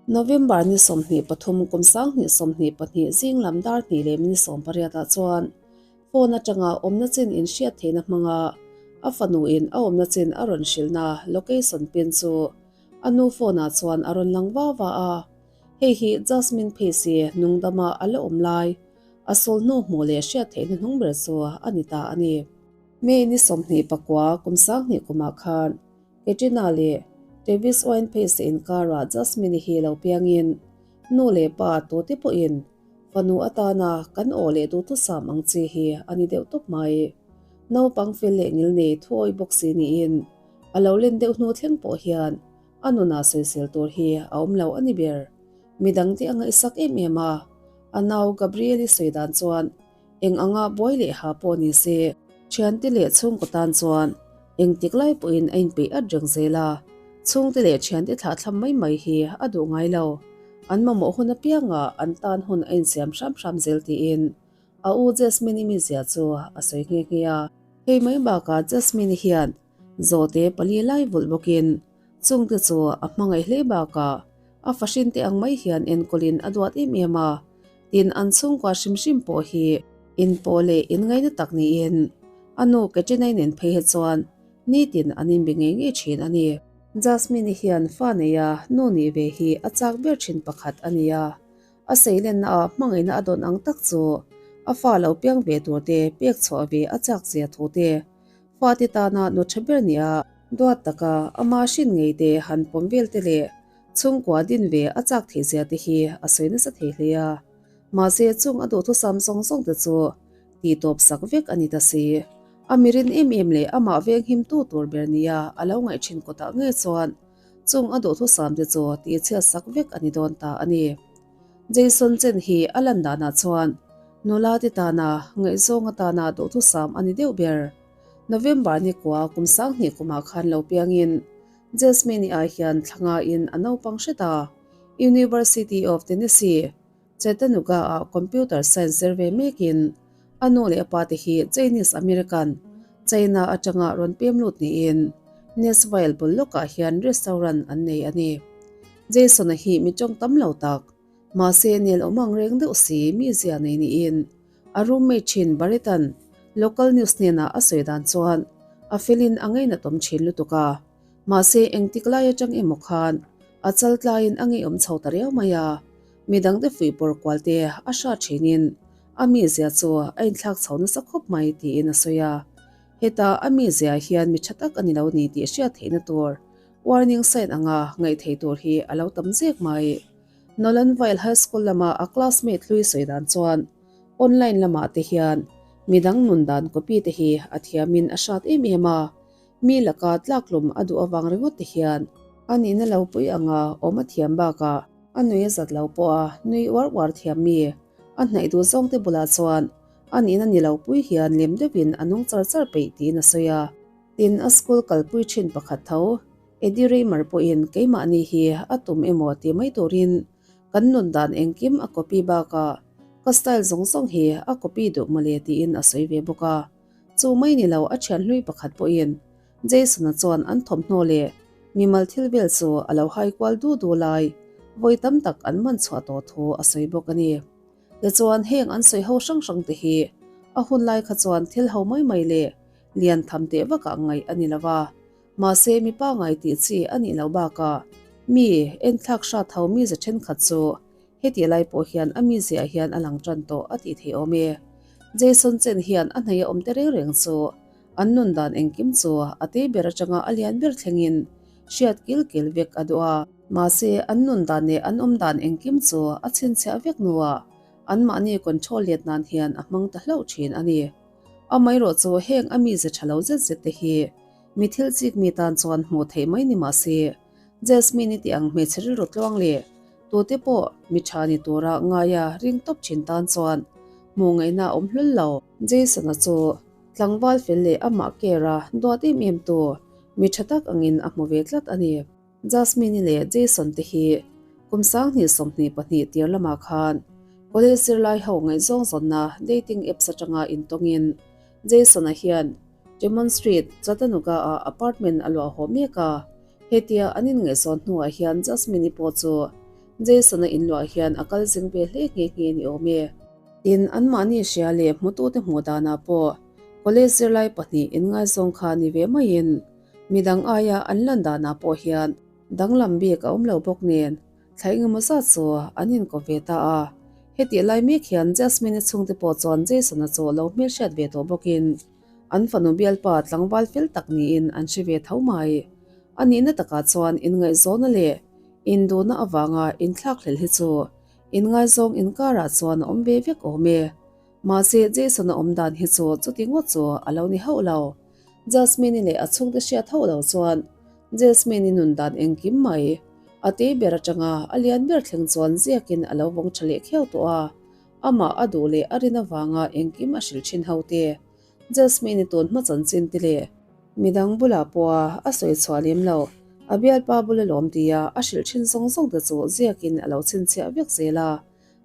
November ni 23 kum 2022 zing lam dar hnih leh minute 18 ah chuan phone atanga awmna chin inhriat theihna hmanga a fanu in a awmna chin a rawn hrilhna location pin chu a nu phone ah chuan a rawn lang va va a. Hei hi Jasmine Pace-i nungdama a la awm lai a sul hnu hmuh leh hriat theihna hnung ber chu a ni ta a ni. May ni 29 kum 2000 kumah khan Katrina leh Travis Wayne Pace inkarah Jasmine-i hi lo piangin nu leh pa tute pawhin fanu atana kan aw leh duhthusam ang chi hi a ni deuh tawp mai. Naupang fel leh ngil nei thuawi bawk si niin a lo len deuh hnu thleng pawh hian a nunah sawisel tur hi a awm lo a ni ber. Midangte a ngaihsak em em a, a nau Gabriel-i sawi dan chuan Eng anga buai leh ha pawh ni se, thiante leh chhungkaw tan chuan engtik lai pawhin a inpeih at reng zel a, chhungte leh thiante thlahthlam mai mai hi a duh ngai lo. An mamawh hun apiangah an tan hun a insiam hram hram zel tiin a u Jasmine-i mizia chu a sawi nghe nghe a. Hei mai bakah Jasmine-i hian Zawhte pali lai vulh bawkin chungte chu a hmangaih hle bakah a fahrinte ang mai hian enkawlin a duat em em a. Tin, an chhungkua hrim hrim pawh hi inpawh leh inngaina tak niin a nu Katrina-i nen phei hi chuan nitin an inbe ngei ngei thin a ni. Jasmine-i hian fa neia nu nih ve hi a chak ber thin pakhat a ni a, a seilenna ah hmangaihna a dawn ang tak chu a fa lo piang ve tur te pek chhuah ve a chak zia thu te, fate tana nu tha ber nia duat taka ama hrin ngei te han pawm vel te leh Chhungkua din ve a chak theih zia te hi a sawi nasa thei hle a, mahse chung a duhthusam zawng zawng te chu tih tawp sak vek a ni ta si. A mirin em em leh amah veng him tu tur ber nia a lo ngaih thin kawtah ngei chuan chung a duhthusam te chu tih chhiat sak vek a ni dawn ta a ni. Jason Chen hi a lan danah chuan nula te tana ngaihzawng atana duhthusam a ni deuh ber. November ni kua kum 2000 kumah khan lo piangin Jasmine-i ai hian thla ngaiin a naupang hret a, University of Tennessee, Chattanooga-ah Computer Science zir ve mekin a nu leh a pa te hi Chinese American, China atanga rawn pem lut niin Nashville bul lawkah hian restaurant an nei a ni. Jason-a hi mi tawng tam lo tak, mahse nel awm ang reng deuh si mi zia nei niin A roommate thin Barrett-a'n local news hnenah a sawi dan chuan a felin a ngainatawm thin lutuk a, mahse engtik lai atang emaw khan a chal tlaiin a ngeiawm chho ta riau mai a, midangte fuih pawr kual te a hrat thinin a mizia chu a inthlak chho nasa khawp mai tiin a sawi a. Heta a mizia hian mi tha tak a ni lo ni tih hriat theihna tur warning sign anga ngaih theih tur hi a lo tam zek mai. Nolan Vale High School lama a classmate hlui sawi dan chuan online lamah te hian midang nun dan copy te hi a thiamin a hrat em em a, mi laka tlakhlum a duh avang ringawt te hian a nihna lo pui anga awm a thiam bakah a nui a zat lo pawh a nui uar uar thiam mi a hnaih duh zawng te bulah chuan a nihna ni lo pui hian lem deuhin a nung char char peih tiin a sawi a. Tin, a school kalpui thin pakhat tho Eddie Reimer pawhin keimahni hi a tum emaw ti mai turin kan nun dan engkim a copy bakah ka style zawng zawng hi a copy duh mawle tiin a sawi ve bawk a. Chu mai ni lo a thian hlui pakhat pawhin Jason-a chuan an thawmhnaw leh mimal thil vel chu a lo hai kual du du lai vawi tam tak an man chhuah tawh thu a sawi bawk a ni. Tichuan heng an sawi ho hrang hrang te hi a hun lai kha chuan thil ho mai mai leh lian tham teh vakah ngaih a ni lo va. Mahse mi pangai tih chi a nih loh bakah mi enthlak hrat ho mize thenkhat chu heti lai pawh hian a miziah hian a lang tan tawh a tih theih awm e. Jason Chen hian a hnaih a awm te reng reng chu an nun dan engkim chu a tei ber atanga a lian ber thlengin hriat kil kil vek a duh a. Mahse an nun dan leh an awm dan engkim chu a chhinchhiah vek hnuah anmahni control let nan hian a hmang ta hlauh thin a ni. Amaherawh chu heng a mize tha lo zet zet te hi Mi thil chik mi tan chuan hmuh theih mai ni mah se, Jasmine-i tih ang hmeichhe rilru tluang leh tute pawh mi tha ni tura ngaia ring tawp thin tan chuan hmuh ngaihna a awm hlul lo. Jason-a chu tlangval fel leh amah care-a duat em em tu mi tha tak angin a hmu ve tlat a ni. Jasmine-i leh Jason te hi kum 2022 tir lamah khan college zirlai ho ngaihzawng zawnna dating apps atanga intawngin Jason-a hian Tremont Street, Chattanooga-ah apartment a luah haw mek a. Hetia an inngaihzawn hnuah hian Jasmine-i pawh chu Jason-a inluah hian a kal zing ve hle nghe nghe ni awm e. Tin, anmahni hria leh hmutute hmuh danah pawh college zirlai pahnih inngaizawng kha ni ve maiin midang aia an lan danah pawh hian danglam bik a awm lo bawk nen thla engemaw zat chu an inkawp ve ta a. Hetih lai mek hian Jasmine-i chhungte pawh chuan Jason-a chu lo hmelhriat ve tawh bawkin an fanu bialpa tlangval fel tak niin an hre ve tho mai. A nihna takah chuan inngaihzawna leh induhna avanga inthlakhlelh hi chu inngaizawng inkarah chuan a awm ve vek awm e. Mahse, Jason-a awm dan hi chu chuti ngawt chu a lo ni hauh lo. Jasmine-i leh a chhungte hriat hauh lo chuan Jasmine-i nun dan engkim mai a tei ber atanga a lian ber thleng chuan ziakin a lo vawng tha leh khiau tawh a, amah a duh leh a rin avanga engkim a hrilh thin ho te. Jasmine-i tun hma chanchin te leh midang bulah pawha a sawi chhuah lem lo, a bialpa bula lawm tia a hrilh thin zawng zawng te chu ziakin a lo chhinchhiah vek zel a.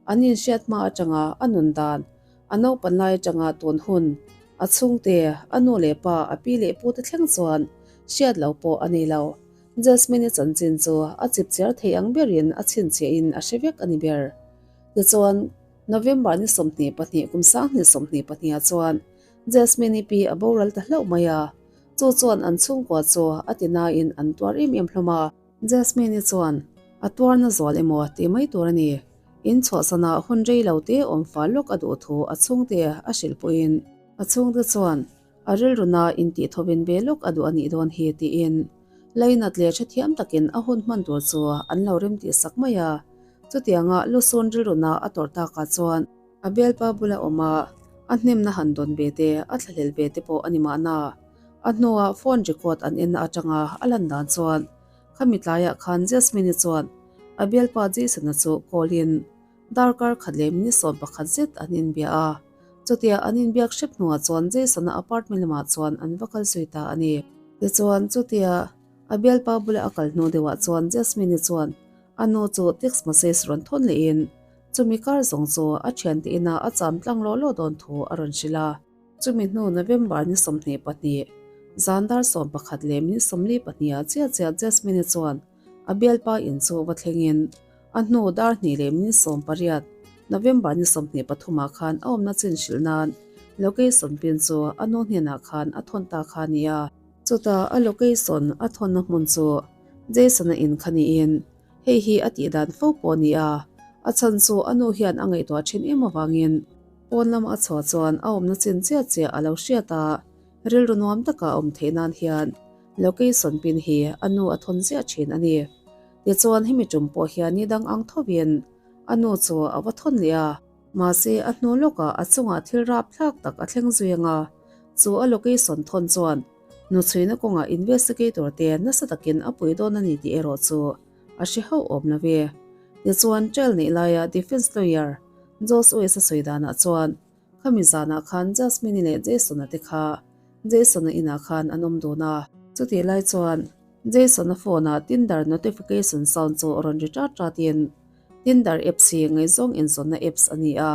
An inhriat hma atanga a nun dan, a naupan lai atanga tun hun, a chhungte, a nu leh pa, a pi leh pu te thleng chuan hriat lo pawh a nei lo. Jasmine-i chanchin chu a chip chiar thei ang berin a chhinchhiahin a hre vek a ni ber. Tichuan, November ni 22 kum 2022 ah chuan Jasmine-i pi a boral ta hlauh mai a, chu chuan an chhungkua chu a ti nain an tuar em em hlawm a. Jasmine-i chuan a tuarna zual emaw tih mai tur a ni. In chhuahsan ah hun rei lo te awm fal lawk a duh thu a chhungte a hrilh pawhin a chhungte chuan a rilruna intih thawvin ve lawk a duh a nih dawn hi tiin lainat leh hrethiam takin a hun hman tur chu an lo rem tih sak mai a. Chutianga lusun rilruna a tawrh takah chuan a bialpa bula awm a, a hnemna han dawn ve te, a thlahlel ve te pawh a ni mahna. A hnuah phone record an enna atanga a lan dan chuan khami tlaiah khan Jasmine-i chuan a bialpa Jason-a chu call-in darkar khat leh minute 11 zet an inbia a. Chutia an inbiak hrep hnuah chuan Jason-a apartment lamah chuan an va kal zui ta a ni. Tichuan chutia a bialpa bula a kal hnu deuhah chuan Jasmine-i chuan a nu chu text message rawn thawn lehin chumi kar zawng chu a thiante inah a cham tlang lawh lawh dawn thu a rawn hrilh a. Chumi hnu November ni 22, zan dar 11 leh minute 42 ah chiah chiah Jasmine-i chuan a bialpa in chu va thlengin a hnu dar hnih leh minute 18, November ni 23 ah khan a awmna chin hrilh nan location pin chu a nu hnenah khan a thawn ta kha a ni a. Chutah a location a thawnna hmun chu Jason-a in kha niin hei hi a tih dan fo pawh a ni a, a chhan chu a nu hian a ngaihtuah thin em avangin Pawn lama a chhuah chuan a awmna chin chiah chiah a lo hriat a, rilru nuam taka a awm theih nan hian location pin hi a nu a thawn ziah thin a ni. Tichuan hemi tum pawh hian ni dang ang thovin a nu chu a va thawn leh a, mahse a hnu lawkah a chungah thil rap thlak tak a thleng zui ang a, chu a location thawn chuan hnuchhuina kawngah investigator te nasa takin a pui dawn a ni tih erawh chu a hre hauh awm lo ve. Tichuan trial neih laia defence lawyer Josh West a sawi danah chuan khami zanah khan Jasmine-i leh Jason-a te kha Jason-a inah khan an awm dun a. Chutih lai chuan Jason-a phone-ah Tinder notification sound chu rawn ri ṭat ṭatin Tinder apps hi ngaihzawng inzawnna apps a ni a.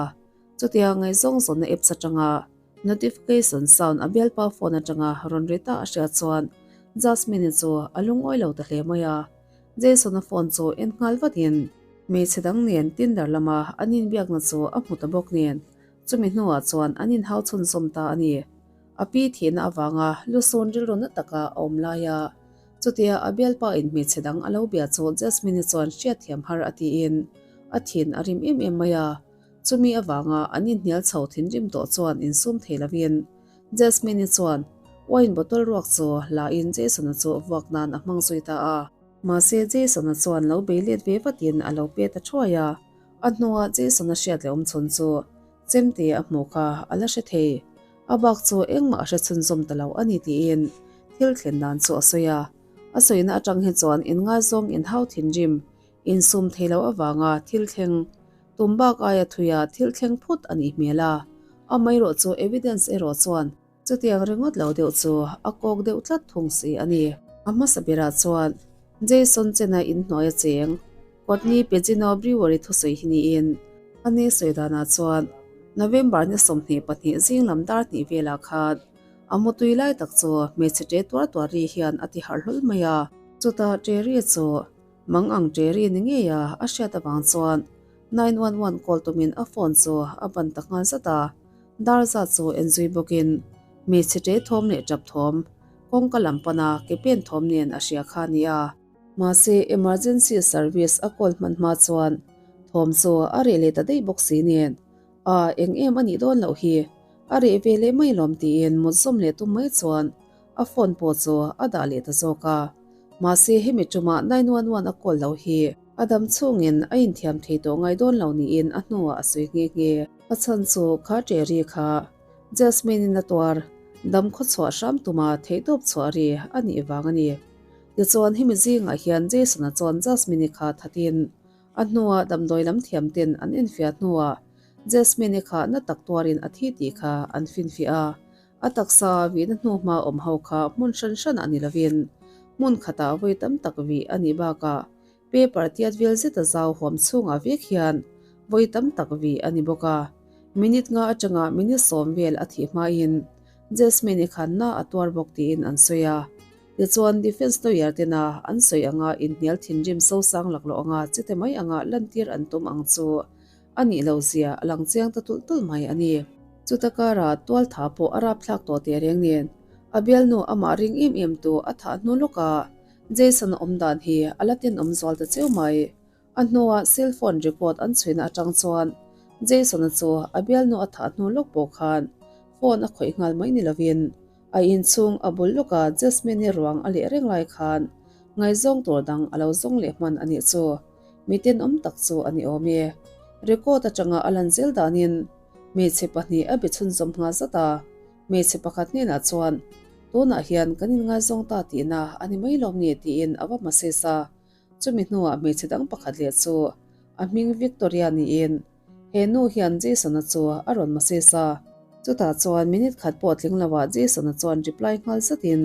Chutia ngaihzawng zawnna apps aṭanga Notification sound a bialpa phone atanga rawn ri ta a hriat chuan Jasmine-i chu a lungawi lo ta hle mai a. Jason-a phone chu en nghal vatin hmeichhe dang nen Tinder lama an inbiakna chu a hmu ta bawk nen chumi hnuah chuan an inhau chhunzawm ta a ni. A pi thihna avanga lusun rilru na taka a awm lai a, chutia a bialpa in hmeichhe dang a lo bia chu Jasmine-i chuan hriatthiam har a tiin a thin a rim em em mai a. Chumi avanga an inhnial chho thinrim tawh chuan insum thei lovin Jasmine-i chuan wine bottle ruak chu la in Jason-a chu vuak nan a hmang zui ta a. Mahse Jason-a chuan lo bei let ve vatin a lo pe ta thuai a, a hnua Jason-a hriat leh awm chhun chu chemte a hmuh kha a la hre thei. A bak chu engmah a hre chhunzawm ta lo a ni tiin thil thlen dan chu a sawi a. A sawina atang hi chuan inngaizawng inhau thinrim insum thei lo avanga thil thleng Tum bak aia thuia thil thleng phut a nih hmel a, amaherawh chu evidence erawh chuan chutiang ringawt lo deuh chu a kawk deuh tlat thung si a ni. A hmasa berah chuan Jason Chen-a inhnuai a cheng, Courtney Pegino Brewery thusawi hi niin a ni sawi danah chuan November ni 22 zing lam dar hnih velah khan a mutui lai tak chu hmeichhe ṭe tuar tuar ri hian a ti harh hlawl mai a. Chutah ṭe ri chu. Mangang ṭe ri ni ngeia a hriat avang chuan 911 call tumin a phone chu a ban ta nghal zat a, dar zat chu en zui bawkin hmeichhe ṭe thawm leh ṭap thawm, kawngka lam pana ke pen thawm nen a hria kha a ni a. Mahse emergency service a call hman hma chuan thawm chu a reh leh ta daih bawk si nen, a eng em a nih dawn loh hi, a reh ve leh mai lawm tiin mut zawm leh tum mai chuan a phone pawh chu a dah leh ta zawk a. Mahse hemi tumah 911 a call lo hi a dam chhungin a inthiam thei tawh ngai dawn lo niin a hnuah a sawi nghe nghe. A chhan chu kha ṭe ri kha Jasmine-in a tuar dam khawchhuah hram tuma theihtawp chhuah ri a nih vang a ni. Tichuan hemi zingah hian Jason-a chuan Jasmine-i kha thatin a hnuah damdawi lam thiamten an enfiah hnuah Jasmine-i kha na tak tuarin a thi tih kha an finfiah a. A taksa vihna hnuhma awm ho kha hmun hran hranah ni lovin hmun khatah vawi tam tak vih a nih bakah paper tiat vel zeta zau huam chhungah vek hian vawi tam tak vih a ni bawk a. Minute nga atanga minute sawm vel a thih hmain Jasmine-i khan na a tuar bawk tiin an sawi a. Tichuan defence lawyer tena an sawi anga inhnial thinrim sosang laklawh anga chite mai anga lantir an tum ang chu A nih lo zia a lang chiang ta tulh tulh mai a ni. Chuta karah tual tha pawh a rapthlak tawh teh reng nen, a bialnu amah ring em em tu a thah hnu lawkah Jason a awm dan hi a la tenawm zual ta cheu mai. A hnuah cell phone record an chhuina atang chuan Jason-a chu a bialnu a thah hnu lawk pawh khan phone a khawih nghal mai ni lovin a inchhung a bul lawka Jasmine-i ruang a leh reng lai khan ngaihzawng tur dang a lo zawng leh hman a nih chu. Mi tenawm tak chu a ni awm e. Record atanga a lan zel danin hmeichhe pahnih a be chhunzawm nghal zat a, hmeichhe pakhat hnenah chuan tunah hian kan inngaizawng ta tihna a ni mai lawm ni tiin a va message a, chumi hnuah hmeichhe dang pakhat leh chu a hming Victoria niin he nu hian Jason-a chu a rawn message a, chutah chuan minute khat pawh tling loah Jason-a chuan reply nghal zatin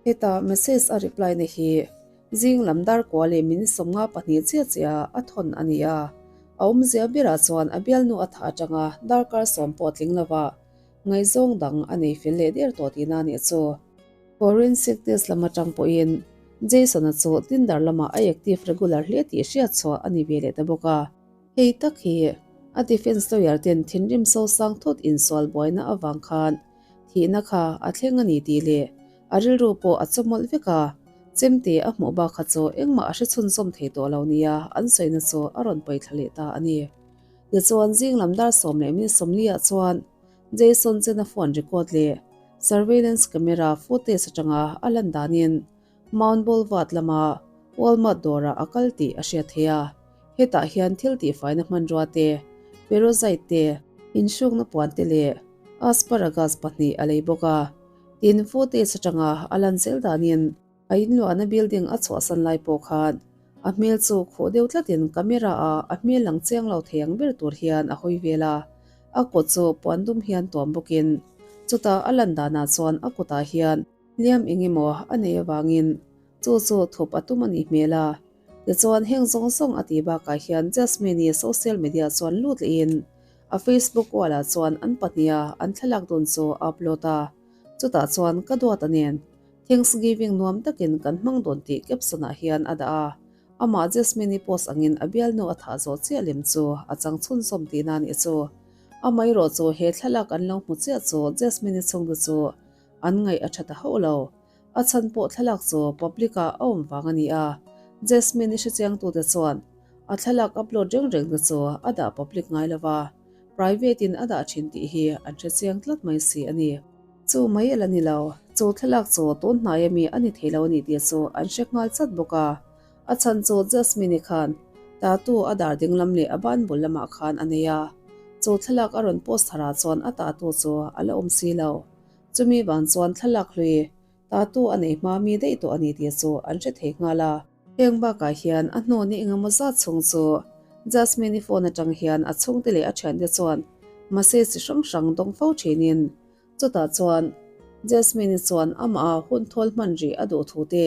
hetah message a reply na hi Zing lam dar kua leh min 52 chiah chiah a thawn a ni a, a awmzia berah chuan a bialnu a thah atanga darkar sawm pawh tling lova ngaihzawng dang a nei fel leh der tawh tihna a nih chu. Forensic test lam atang pawhin Jason-a chu Tinder lamah a active regular hle tih hriat chhuah a ni ve leh ta bawk a. Hei tak hi a defence lawyer ten thinrim sosang thut insual buaina avang khan thihna kha a thleng a ni tih leh A rilru pawh a chawmawlh vek a, chemte a hmuh bak kha chu engmah a hre chhunzawm thei tawh lo nia an sawina chu a rawn pawi thla leh ta a ni. Tichuan zing lam dar sawm leh minute sawmli ah chuan Jason Chen-a phone record leh surveillance camera footage atanga a lan danin Mount Boulevard lama Walmart dawrah a kal tih a hriat theih a, hetah hian thil tihfaina hmanrua te, peroxide te, inhrukna puan te leh asparagus pahnih a lei bawk a. Tin, footage atanga a lan zel danin a inluahna building a chhuahsan lai pawh khan a hmel chu khuh deuh tlatin camera ah a hmel lang chiang lo thei ang ber tur hian a hawi vel a, a kut chu puan dum hian tuam bawkin chutah a lan danah chuan a kutah hian hliam eng emaw a nei avangin chu chu thup a tum a nih hmel a. Tichuan heng zawng zawng a tih bakah hian Jasmine-i social media chuan lut lehin A Facebook wall ah chuan an pahniha an thlalak dun chu a upload a, chutah chuan ka duat a nen Thanksgiving nuam takin kan hmang dawn tih caption ah hian a dah a, amah Jasmine-i post angin a bialnu a thah zawh chiah lem chu a chang chhunzawm tihna a nih chu. Amaherawh chu he thlalak an lo hmu chiah chu Jasmine-i chhungte chu an ngaih a tha ta hauh lo. A chhan pawh thlalak chu public ah a awm vang a ni a, Jasmine-i hrechiangtute chuan a thlalak upload reng reng te chu a dah public ngai lo va, private in a dah thin tih hi an hrechiang tlat mai si a ni. Chu mai a la ni lo, chu thlalak chu tun hnai ami a ni thei lo a ni tih chu an hre nghal chat bawk a, a chhan chu Jasmine-i khan tattoo a dar dinglam leh a ban bul lamah khan a nei a, chu thlalak a rawn post tharah chuan a tattoo chu a la awm si lo. Chumi vang chuan thlalak hlui tattoo a nei hma mi daih tawh a ni tih chu an hre thei nghal a. Heng bakah hian a hnu ni engemaw zat chhung chu Jasmine-i phone atang hian a chhungte leh a thiante chuan message chi hrang hrang dawng fo thinin chutah chuan Jasmine-i chuan amah a hun thawl hman rih a duh thu te,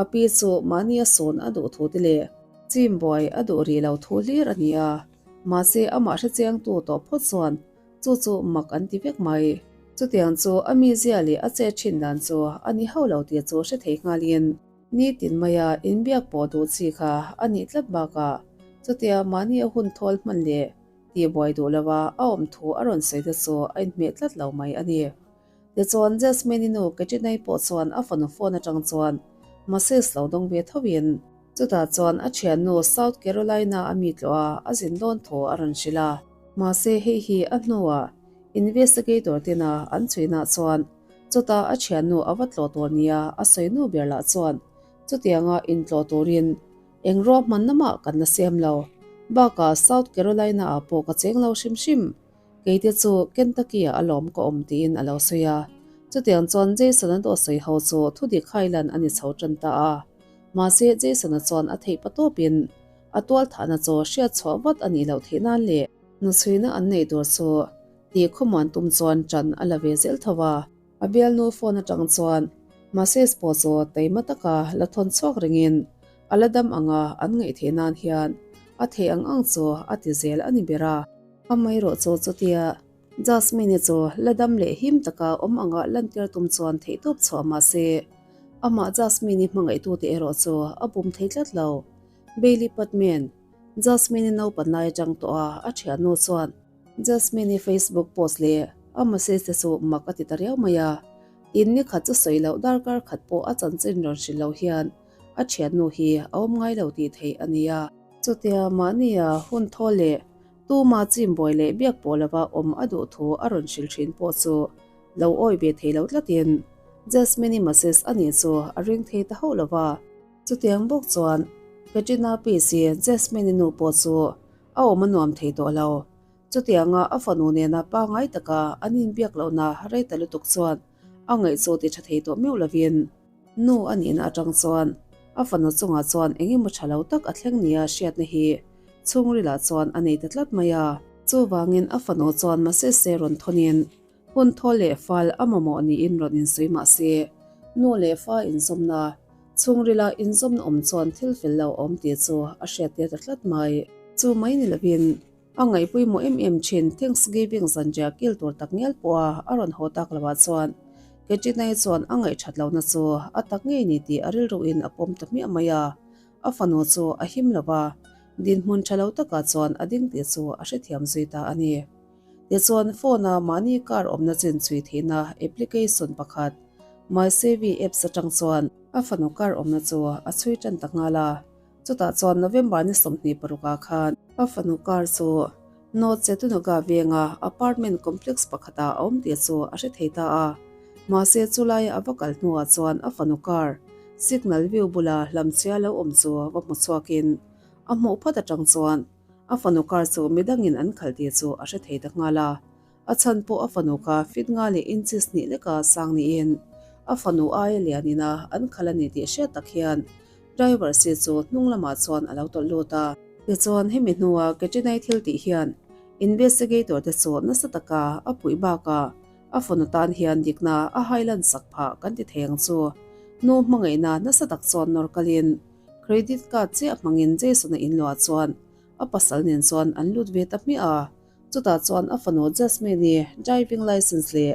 a pi chu mahni a sawn a duh thu te leh chim buai a duh rih lo thu hlir a ni a. Mahse amah hrechiangtu tawh phawt chuan Chu chu mak an ti vek mai. Chutiang chu a mizia leh a chet thin dan chu a ni hauh lo tih chu hre thei nghalin. Nitin maia inbiak pawh duh chi kha a nih tlat bakah chutia mahni a hun thawl hman leh tihbuai duh lova a awm thu a rawn sawi te chu a inhmeh tlat lo mai a ni. Tichuan Jasmine-i nu Katrina-i pawh chuan a fanu phone atang chuan message lo dawng ve thoin chutah chuan a thiannu South Carolina a mi tlawh a a zin dawn thu a rawn hrilh a. Mahse hei hi a hnuah investigator tena an chhuinah chuan Chutah a thiannu a va tlawh tur nia a sawi nu ber lah chuan chutianga intlawh turin eng ruahmanna mah kan la siam lo. Bakah South Carolina ah pawh ka cheng lo hrim hrim. Keite chu Kentucky ah alawm ka awm tiin a lo sawi a. Chutiang chuan Jason-a dawt sawi ho chu thudik hailan a ni chho tan ta a. Mahse Jason-a chuan a theih patawpin a tualthahna chu hriatchhuah vat a nih loh theih nan leh hnuchhuina an neih tur chu Tih khawmuan tum chuan ṭan a la ve zel tho a. A bialnu phone aṭang chuan message pawh chu taima taka la thawn chhuak ringin a la dam anga an ngaih theih nan hian a theih ang ang chu a ti zel a ni ber a. Amaherawh chu chutia Jasmine-i chu la dam leh him taka awm anga lantir tum chuan theihtawp chhuah mah se, amah Jasmine-i hmangaihtute erawh chu a bum thei tlat lo. Bailey Patman, Jasmine-i naupan lai aṭang tawh a a ṭhiannu chuan, Jasmine-i Facebook post leh a message te chu mak a ti ta riau mai a, tin ni khat chu sawi loh darkar khat pawh a chanchin rawn hrilh loh hian a thiannu hi a awm ngai lo tih theih a ni a. Chutia mahnia hun thaw leh tuma chimbawi leh biak pawh lova awm a duh thu a rawn hrilh thin pawh chu lo awi ve thei lo tlatin Jasmine-i message a nih chu a ring thei ta hauh lova. Chutiang bawk chuan Katrina Pace-i Jasmine-i nu pawh chu A awm a nuam thei tawh lo. Chutianga a fanu nena pangngai taka an inbiak lohna rei ta lutuk chuan a ngaih chu ti tha thei tawh meuh lovin nu a nihna atang chuan a fanu chungah chuan eng emaw tha lo tak a thleng nia hriatna hi chhungrilah chuan a nei ta tlat mai a. Chuvangin a fanu chuan Masese rawn thawnin hun thaw leh fal a mamawh niin rawn insawi mah se, nu leh fa inzawmna Chhungrila inzawmna awm chuan thil fel lo a awm tih chu a hriat tir ta tlat mai. Chu mai ni lovin, a ngaihpawimawh em em thin Thanksgiving zanriah kil tur tak ngial pawha a rawn haw tak lovah chuan Katrina-i chuan a ngaihṭhat lohna chu a tak ngei ni tih a rilruin a pawm ta hmiah mai a. A fanu chu a him lo va, dinhmun ṭha lo takah chuan a ding tih chu a hrethiam zui ta a ni. Tichuan, phone-a mahni car awmna chin chhui theihna application pakhat, MySavvy apps atang chuan a fanu car awmna chu a chhui tan ta nghal a. Chutah chuan November ni 26 ah khan a fanu car chu North Chattanooga venga apartment complex pakhatah a awm tih chu a hre thei ta a. Mahse, chulaia a va kal hnuah chuan a fanu car signal view bula hlamchhia lo awm chu va hmu chhuakin a hmuh phawt atang chuan A fanu car chu midangin an khalh tih chu a hre thei ta nghal a. A chhan pawh a fanu kha fit nga leh inches hnih leka sang niin a fanu aia lianin a an khalh a ni tih hriat tak hian driver seat chu hnung lamah chuan a lo tawlh lut a. Tichuan hemi hnua Katrina-i thil tih hian investigator te chu nasa taka a puih bakah a fanu tan hian dikna a hailan sak phah kan ti thei ang chu. Nu hmangaihna nasa tak chuan nawr kalin Credit card chiah hmangin Jason-a inluah chuan a pasal nen chuan an lut ve ta hmiah a, chutah chuan a fanu Jasmine-i driving licence leh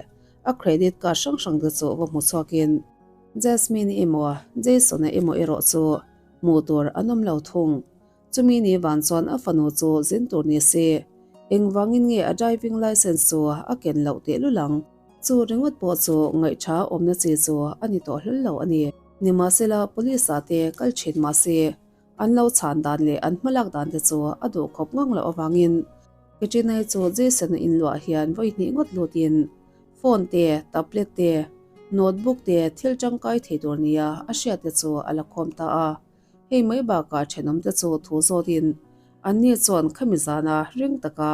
a credit card hrang hrang te chu va hmu chhuakin Jasmine-i emaw Jason-a emaw erawh chu hmuh tur an awm lo thung. Chumi ni van chuan a fanu chu zin tur ni se, engvangin nge a driving licence chu a ken loh tehlul ang? Chu ringawt pawh chu ngaihṭha awmna chi chu a ni tawh hlul lo a ni. Nimahsela, police ah te kal thin mah se, an lo chhan dan leh an hmalak dan te chu a duh khawp ngang loh avangin Katrina-i chu Jason-a inluah hian vawi hnih ngawt lutin phone te, tablet te, notebook te thil tangkai thei tur nia a hriat te chu a la khawm ta a. Hei mai bakah thenawmte chu thu zawtin anni chuan khami zana ring taka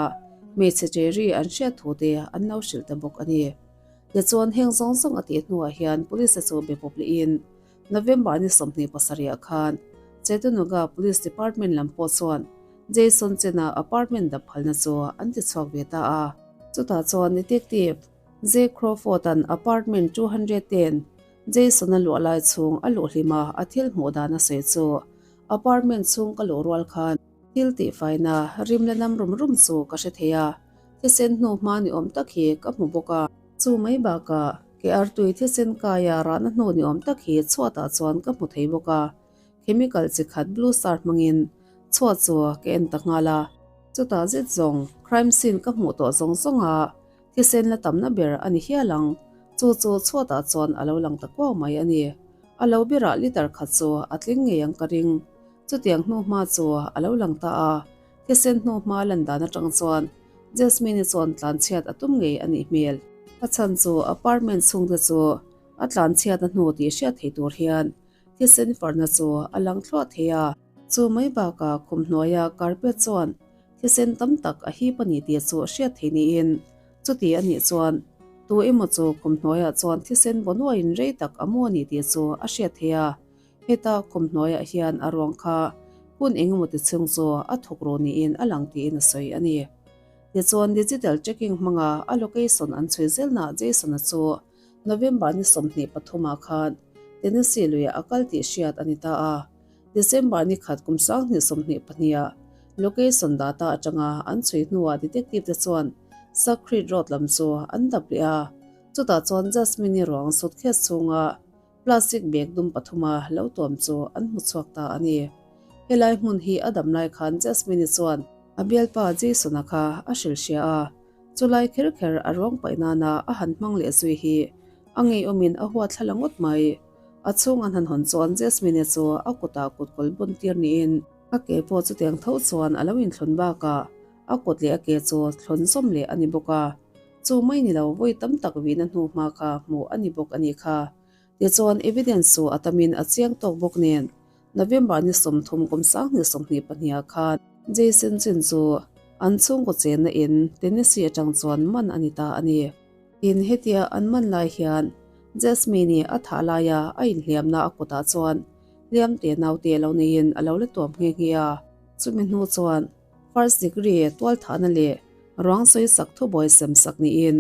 hmeichhe Jerry an hriat thu te an lo hrilh ta bawk a ni. Tichuan heng zawng zawng a tih hnuah hian police te chu be pawp lehin November ni 27 ah khan Chattanooga Police Department lam pawh chuan Jason Chen-a apartment dap phalna chu an ti chhuak ve ta a. Chutah chuan Detective Jay Crawford-a'n apartment 210 Jason-a luah lai chhung a luh hlim a, a thil hmuh dan a sawi chu apartment chhung ka luh rual khan thil tihfaina rim la nam rum rum chu ka hre thei a, thisen hnu hma ni awm tak hi ka hmu bawk a. Chu mai bakah Ke artui thisen kaia rahna hnu ni awm tak hi chhuatah chuan ka hmu thei bawk a, chemical chi khat blue star hmangin chhuat chu ka en ta nghal a. Chutah zet zawng crime scene ka hmuh tawh zawng zawng a, thisen la tamna ber a ni hial ang, chu chu chhuatah chuan a lo lang ta kuau mai a ni. A lo berah liter khat chu a tling ngei ang ka ring. Chutiang hnu hma chu a lo lang ta a, thisen hnu hma lan dan atang chuan Jasmine-i chuan tlanchhiat a tum ngei a nih hmel. A chhan chu apartment chhungte chu a tlanchhiat a hnu tih hriat thei tur hian thisen farna chu a lang thluah thei a. Chu mai bakah khum hnuaia carpet chuan thisen tam tak a hip a ni tih chu hriat thei niin chuti a nih chuan tu emaw chu khum hnuaiah chuan thisen vaw nuaiin rei tak a mu a ni tih chu a hriat thei a. Heta khum hnuaiah hian a ruang kha hun engemaw ti chhung chu a thawk ru niin a lang tiin a sawi a ni. Tichuan digital tracking hmanga a location an chhui zelnaah Jason-a chu November ni 23 ah khan Tennessee luiah a kal tih hriat a ni ta a. December ni khat kum 2022 ah location data atanga an chhui hnuah detective te chuan Sacred Road lam chu an dap leh a, chutah chuan Jasmine-i ruang suitcase chhunga Plastic bag dum pathuma lo tuam chu an hmu chhuak ta a ni. Helai hmun hi a dam lai khan Jasmine-i chuan a bialpa Jason-a kha a hrilh hria a, chulai kher kher a ruang paih nana a han hmang leh zui hi a ngeiawmin a huat thla la ngawt mai. A chhung an han hawn chuan Jasmine-i chu a kutah kutkawl bun tir niin a ke pawh chutiang tho chuan a lo inthlun bakah a kut leh a ke chu thlawn zawm leh a ni bawk a. Chu mai ni lo, vawi tam tak vihna hnu hma kha hmuh a ni bawk a nih kha. Tichuan, evidence chu a tamin a chiang tawk bawk nen, November ni 30 kum 2022 ah khan Jason Chin chu an chhungkaw chenna in Tennessee atang chuan man a ni ta a ni. Tin, hetia an man lai hian Jasmine-i a thah laia a inhliamna a kutah chuan hliam te naute lo neiin a lo la tuam nghe nghe a. Chumi hnu chuan First degree tualthahna leh ruang sawisak thubuai sem sak niin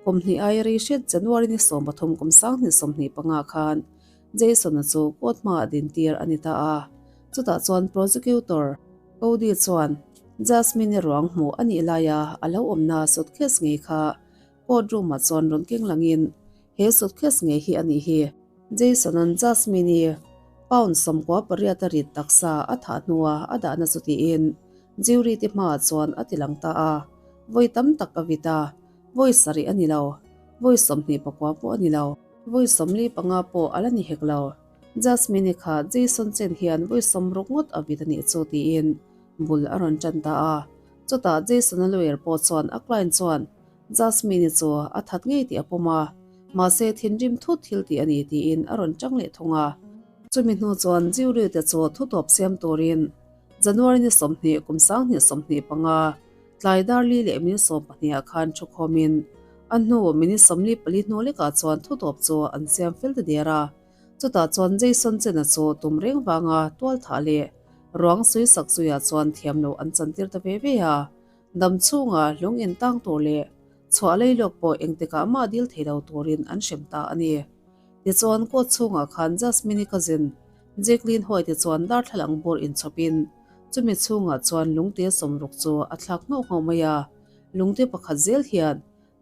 kum hnih aia rei hret January ni 13 kum 2025 khan Jason-a chu court hmaah dintir a ni ta a. Chutah chuan prosecutor Cody chuan Jasmine-i ruang hmuh a nih laia a lo awmna suitcase ngei kha court room-ah chuan rawn keng langin he suitcase ngei hi a nih hi. Jason-a'n Jasmine-i pound 98 a rit taksa a thah hnua a dahna chu tiin jury te hmaah chuan a ti lang ta a, vawi tam tak a vit a, vawi sarih a ni lo, vawi 29 pawh a ni lo, vawi 45 pawh a la ni hek lo, Jasmine-i kha Jason chen hian vawi 60 ngawt a vit a nih chu tiin bul a rawn tan ta a, chutah Jason-a lawyer pawh chuan a client chuan Jasmine-i chu a that ngei tih a pawm a, mahse thinrim thut thil tih a ni tiin a rawn chang leh thung a. Chumi hnu chuan jury te chu thutawp siam turin January ni 20 kum 2025 tlai dar li leh minute 12 ah khan thukhawmin a hnu minute 44 hnu lekah chuan thutawp chu an siam fel ta der a. Chutah chuan Jason Chen-a chu tum reng vanga tualthah leh ruang sawisak zuiah chuan thiam loh an chantir ta ve ve a. Dam chhunga lung in tang tur leh chhuah lei lawk pawh engtikah mah dil thei lo turin an hrem ta a ni. Tichuan court chhungah khan Jasmine-i cousin Jacqueline Hoy te chuan darthlalang bur inchhawpin chumi chhungah chuan lungte 60 chu a thlak nghauh nghauh mai a, lungte pakhat zel hian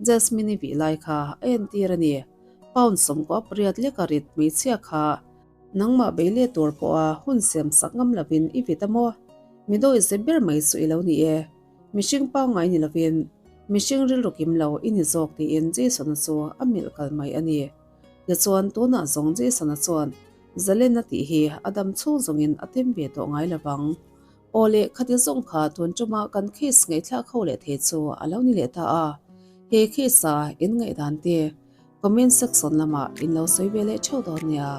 Jasmine-i vih lai kha a entir a ni. Pound 98 leka rit hmeichhia kha Nangmah bei leh tur pawha hun siam sak ngam lovin i vit a maw? Mi dawi zep ber mai chu i lo ni e. Mihring pangngai ni lovin mihring rilru kim lo i ni zawk tiin Jason-a chu a milh kal mai a ni. Tichuan tunah zawng Jason-a chuan Zalena tih hi a dam chhung zawngin a tem ve tawh ngai lovang. Aw leh khati zawng kha tun ṭuma kan case ngaihthlak ho leh thei chu a lo ni leh ta a. He case-a in ngaihdan te comment section lamah in lo sawi ve leh ṭheuh dawn nia.